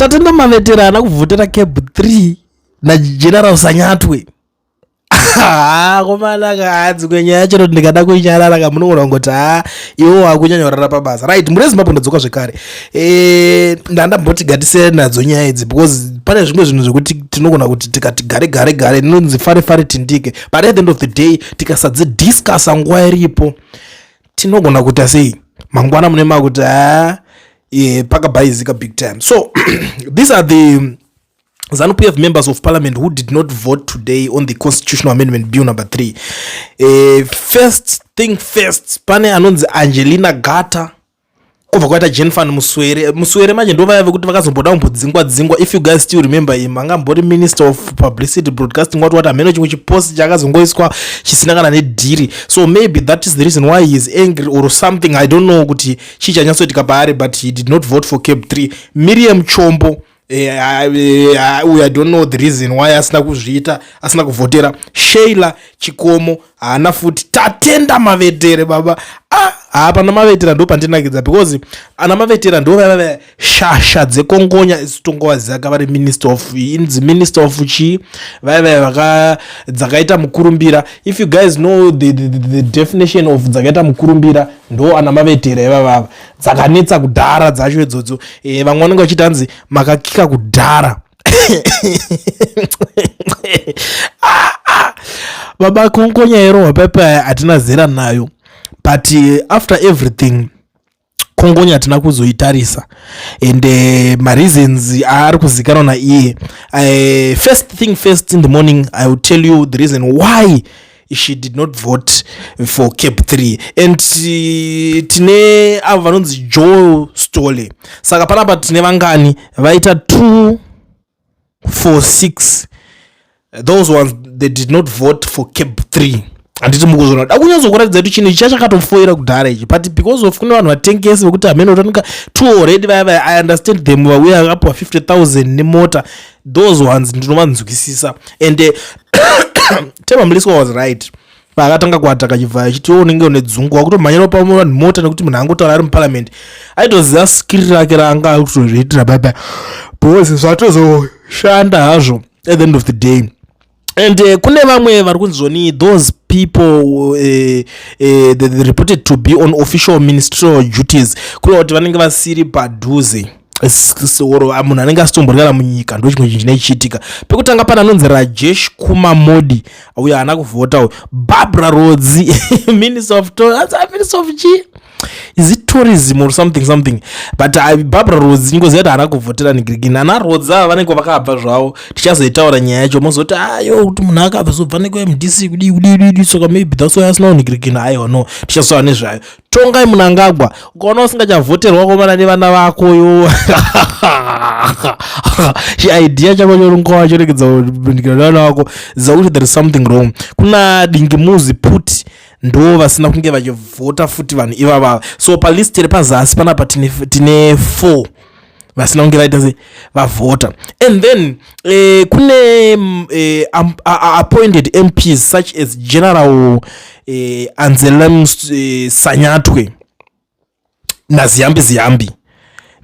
Tatenda Mavetera haana kuvhotera CAB 3 naGeneral Sanyatwe. Komana kaadzikwe nyaya yacho ndikada kuinyarara ka munogona kungoti ha iwo wakunyanya kurara pabasa. Right, mune Zimbabwe ndadzoka zvekare. Ndandamboti gatisiyane nadzo nyaya idzi because pane zvimwe zvinhu zvekuti tinogona kuti tikati gare gare gare inonzi fare fare tindike, but at the end of the day tikasadzidiscussa nguva iripo tinogona kuita sei mangwana mune makuti ha pakabhaizika big time. So these are the ZANU-PF members of parliament who did not vote today on the Constitutional Amendment Bill number 3. First thing first, pane anonzi Angelina Gata, kubva kwaita Jenfan Muswere. Muswere manje ndo vaya vekuti vakazomboda kumbodzingwa dzingwa. If you guys still remember him, angambori Minister of Publicity, Broadcasting, what, hameno chimwe chipost chakazongoiswa chisina kana nedhiri. So maybe that is the reason why he is angry or something. I don't know kuti chii chanyatsoitika paari, but he did not vote for CAB 3. Miriam Chombo, I don't know the reason why asina kuzviita, asina kuvhotera. Sheila Chikomo haana futi. Tatenda Mavetere baba, ah, hapana Mavetera ndo pandinakidza because ana Mavetera ndo vaiva shasha dzekongonya. Isu tongovaziva vari minister of, inzi minister of chii, vaiva vaka dzakaita mukurumbira. If you guys know the definition of dzakaita mukurumbira, ndo ana Mavetera ivavava, dzakanetsa kudhara dzacho idzodzo. Vamwe vanenge vachiti hanzi makakika kudhara. Ah, ah. Baba, kongonya yerohwa paipa hatina zera nayo, but after everything kongonya hatina kuzoitarisa and mareasons aari kuzikanwa naiye. First thing first, in the morning I will tell you the reason why she did not vote for CAB 3. And tine avo vanonzi Joe Stole. Saka panapa tine vangani vaita? 2, 4, 6. Those ones, they did not vote for CAB 3, handiti mukuzona? Da kunyatsokuratidza kuti chinhu ichi chachakatofoira kudhara ichi, but because of kune vanhu vatengesi vekuti hamene utanika two already vaya vaya, I understand them, vauya vakapiwa 50 000 nemota. Those ones ndinovanzwisisa. And Temba Mliswa was right paakatanga kuataka chibva achiti unenge une dzungu wakutomhanyira pa vanhu mota, nekuti munhu angotaura ari muparliament aitoziva skiri rake raanga akutozviitira baba, because zvatozoshanda hazvo at the end of the day. And kune vamwe vari kunzi zvoni those people they reported to be on official ministerial duties, kureva kuti vanenge vasiri padhuze or munhu anenge asitombori kana munyika. Ndo chimwe chinhu chinoichiitika. Pekutanga pana anonzi Rajesh Kumar Modi, uyo haana kuvhota uyo. Barbara Rwodzi, minister of, minister of chii, is it tourism or something something? But Barbara Rwodzi ingoziva kuti haana kuvhotera nigirigini. Ana Rwodzi ava vanenge vakabva zvavo, tichazoitaura nyaya yacho mozoti ayo kuti munhu akabva zobva nekuMDC kudii kudii kudii, saka maybe that's why asina kunigirigini. Aiwa, no, tichazotaura nezvayo. Tongai Munangagwa, ukaona usingachavhoterwa komana nevana vako yo, chiidea chako chorunga wachoregedza kunikira nevana vako, ziva kuti there is something wrong. Kuna Dingimuzi Put, ndo vasina kunge vachivhota futi vanhu ivavava. So palist repazasi panapa tine four vasina kunge vaita se vavhota. And then kune appointed MPs such as General Anselem Sanyatwe naZiyambi Ziyambi.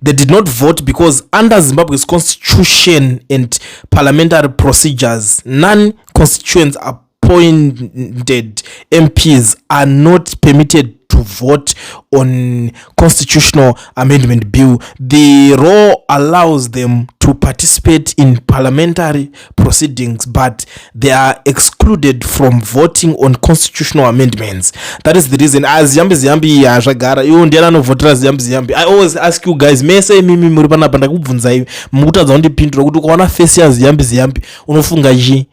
They did not vote because under Zimbabwe's constitution and parliamentary procedures, non constituents appointed MPs are not permitted to vote on Constitutional Amendment Bill. The law allows them to participate in parliamentary proceedings, but they are excluded from voting on constitutional amendments. That is the reason. Ziyambi Ziyambi hazvagara iwo ndiani anovhotera Ziyambi Ziyambi? I always ask you guys mese imimi muri panapa, ndakubvunzai mukutadza kundipindura kuti ukaona face yaZiyambi Ziyambi unofunga chii?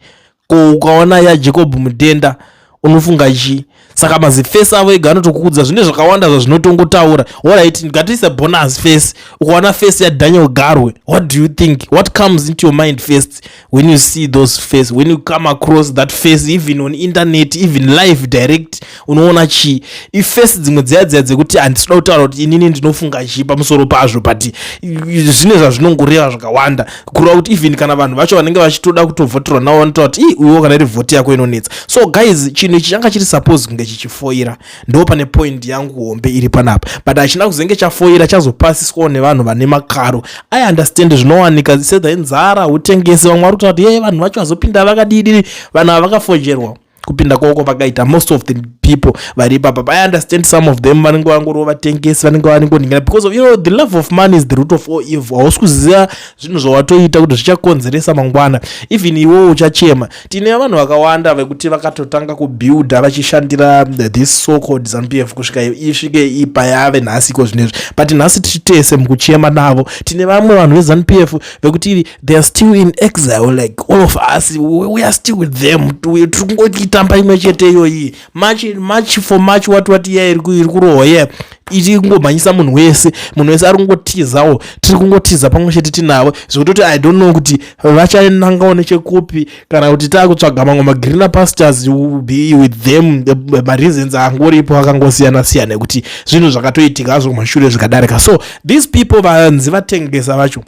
Ko ukaona yaJacob Mudenda unofunga chii? Saka maziface avo ega anotokuudza zvine zvakawanda zvazvinotongotaura. Alright, ngatiise bonus face. Ukaona face yaDaniel Garwe, what do you think? What comes into your mind first when you see those face, when you come across that face, even on internet, even live direct, unoona chii? Iface dzimwe dziya dziya dzekuti handisida kutaura kuti inini ndinofunga chii pamusoro pazvo, but zvine zvazvinongoreva zvakawanda, kureva kuti even kana vanhu vacho vanenge vachitoda kutovhoterwa navo vanotaura kuti i uiwo kana iri vhoti yako inonetsa. So guys, chinhu ichi changa chiri suppose kunge Chichifoira, ndo pane point yangu hombe iri panapa, but hachina kuzenge chafoira, chazopasiswawo nevanhu vane makaro. I understand, zvinowanika sedza inzara, utengesi. Vamwe vari kutaura kuti, "Ye, vanhu vacho vazopinda vakadidiri." Vanhu ava vakafojerwa kupinda kwako vakaita. Most of the people vari ipapa, I understand some of them vanenge vangoriwo vatengesi, vanenge vanengoningira because of the love of money is the root of all evil. Hausi kuziva zvinhu zvawatoita kuti zvichakonzeresa mangwana, even iwewo uchachema. Tine vanhu vakawanda vekuti vakatotanga kubuilda vachishandira this so called ZANU PF kusvika isvike ipa yave nhasi iko zvinezvi, but nhasi tichitese mukuchema navo. Tine vamwe vanhu veZANU PF vekuti they are still in exile like all of us. We are still with them. Tiri kungotitamba imwe chete iyoyi, march, march for march, what iya iri kurohwa iya, iri kungomhanyisa munhu wese. Munhu wese ari kungotizawo, tiri kungotiza pamwe chete tinavo, zvekutoti I don't know kuti vachanangawo nechekupi kana kuti taakutsvaga mamwe magreener pastures, be with them. Mareasons angoripo akangosiyana siyana ekuti zvinhu zvakatoitika hazvo kumashure zvikadarika. So these people vanzi vatengesa vacho,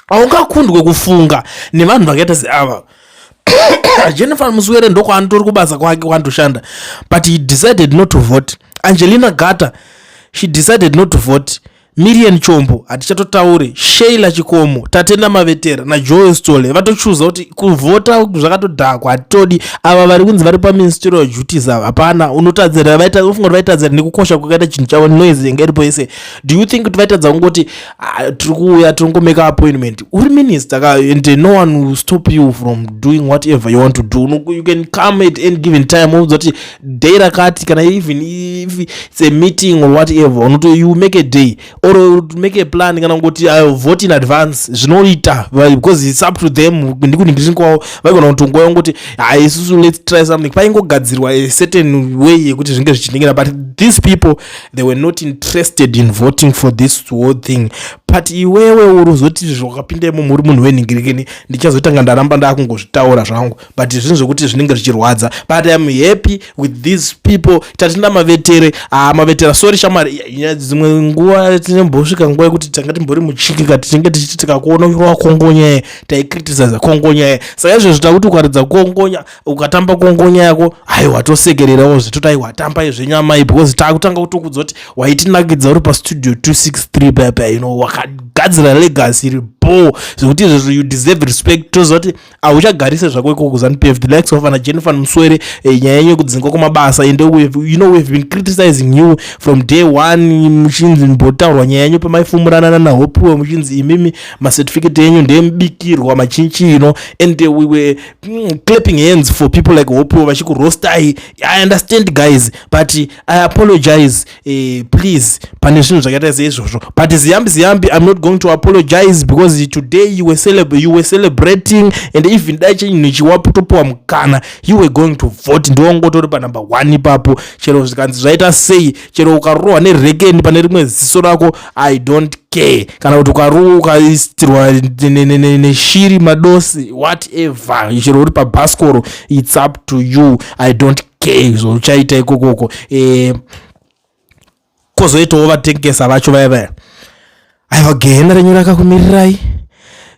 haungakundwe kufunga nevanhu vakaita seava. Jennifer Muswere ndokwaanotori kubasa kwake kwaanotoshanda, but he decided not to vote. Angelina Gata, she decided not to vote. Mirian Chombo hatichatotauri, Sheila Chikomo, Tatenda Mavetera naJoel Stole vatochuza kuti kuvhota zvakatodhakwa, hatitodi. Ava vari kunzi vari paministerial duties ava, hapana unotadzira. Ufunga kuti vaitadzira nekukosha kwakaita chinhu chavo, noise yanga iripo yese? Do you think kuti vaitadza kungoti, "Ah, tiri kuuya, tiri kungomake appointment"? Uri minister ka, and no one will stop you from doing whatever you want to do. You can come at any given time, uudza kuti day rakati, kana even if it's a meeting or whatever, unoto you make a day or make a plan, kana kungoti I vote in advance, zvinoita because it's up to them. Ndikuningirisi kwavo, vaigona kutongouya kungoti, "Hai, isusu let's try something." Paingogadzirwa a certain way yekuti zvinge zvichiningira, but these people, they were not interested in voting for this whole thing. But iwewe uri uzoti zvakapinda imomo, uri munhu wenhingirikini, ndichazotanga ndaramba ndakungozvitaura zvangu, but zvinhu zvokuti zvinenge zvichirwadza. But I am happy with these people. Tatenda Mavetere, ah, Mavetera, sorry shamwari, dzimwe nguva tinembosvika nguva yekuti tanga timbori muchiki, tichinge tichiti tikakuona uchirova kongonya, taicriticiza kongonya. Saka izvezvi takuti ukaridza kongonya, ukatamba kongonya yako, aiwa, tosekererawo zve, aiwa, tambai zvenyu amai, because taakutanga kutokudza kuti waitinakidza uri paStudio 263 paya, wakagadzira legacy iri bo, zvekuti izvezvo you deserve respect. Toziva kuti hauchagarise zvako ikoko kuZANU PF, the likes of ana Jennifer Muswere, nyaya yenyu yekudzingwa kwamabasa, and we've been criticizing you from day one, muchinzi mbotaurwa nyaya yenyu pamaifumuranana naHopuwe, muchinzi imimi macertificate enyu ndemubikirwa machinchino, and we were clapping hands for people like Hopuwe vachikurostai. I understand, guys, but I apologize, please, pane zvinhu zvakaita seizvozvo. But Ziyambi Ziyambi, I'm not going to apologize because today you were celebrating, and even dai chinhu chiwapotopiwa mukana, you were going to vote. Ndiwangotori panumber one ipapo, chero zvikanzi zvaita sei, chero ukarohwa nerekeni pane rimwe ziso rako, I don't care, kana kuti ukarohwa ukaistirwa neshiri madosi, whatever, chero uri pabhasikoro, it's up to you. I don't care zvauchaita ikokoko. Kwozoitawo vatengesa vacho vaya vaya, aiwa, gehena renyu rakakumirirai.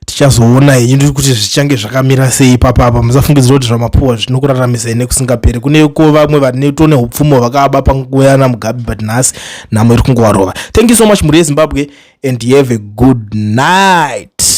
Tichazoona henyu kuti zvichange zvakamira sei ipapapa. Musafungidzira kuti zvamapuwa zvinokuraramisai nekusingaperi. Kuneko vamwe vanetone upfumi hwavakaba panguva yana Mugabe, but nhasi nhamo iri kungovarova. Thank you so much, mhuri yeZimbabwe, and have a good night.